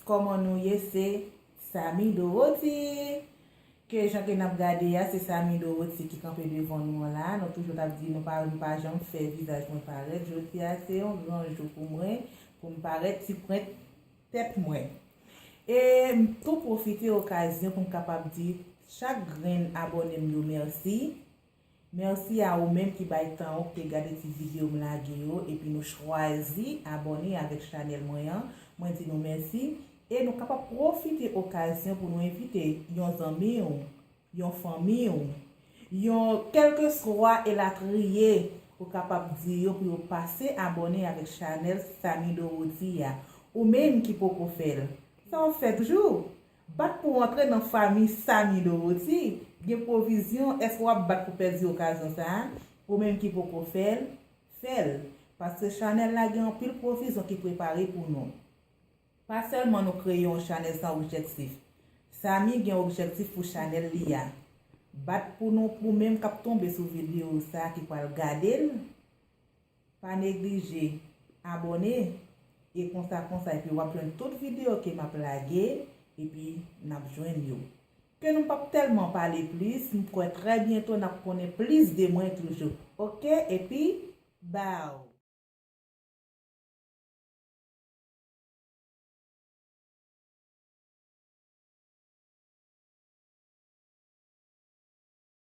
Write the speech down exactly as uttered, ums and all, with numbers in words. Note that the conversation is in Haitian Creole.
Kòman nou ye? Se Samy Dorothy. Ke jan ke n ap gade a, se Samy Dorothy ki kanpe devan nou an la. Nou toujou t ap di nou pa, nou pa janm fè vizaj mwen parèt. Jodi a, se yon gran jou pou mwen, pou m parèt ti pwent tèt mwen. E m tou pwofite okazyon pou m kapab di chak grenn abòne m yo mèsi. Mèsi a ou menm ki bay tan ou, ki te gade ti videyo m lage yo, epi nou chwazi abòne avèk chanèl mwen an. Mwen di nou mèsi. E nou kapab pwofite okazyon pou nou envite yon zanmi w, yon fanmi w, yon kèlkeswa elatriye ou kapab di yo pou yo pase abòne avèk chanèl Samy Dorothy a. Ou menm ki poko fè l, sa w ap fè toujou? Bat pou w antre nan fanmi Samy Dorothy. Gen pwovizyon, èske w ap bat pou pèdi okazyon sa a? Ou menm ki poko fè l, fè l. Paske chanèl la gen anpil pwovizyon ki prepare pou nou. Pa sèlman nou kreye yon chanèl san objektif. Samy gen objektif pou chanèl li a. Bat pou nou, pou menm k ap tonbe sou videyo sa a ki pral gade l, pa neglije abòne. E konsa, konsa, epi w ap jwenn tout videyo ke m ap lage, epi n ap jwenn yo. Ke nou p ap tèlman pale plis, m kwè trè byento n ap konnen plis de mwen toujou. Oke, epi, baw!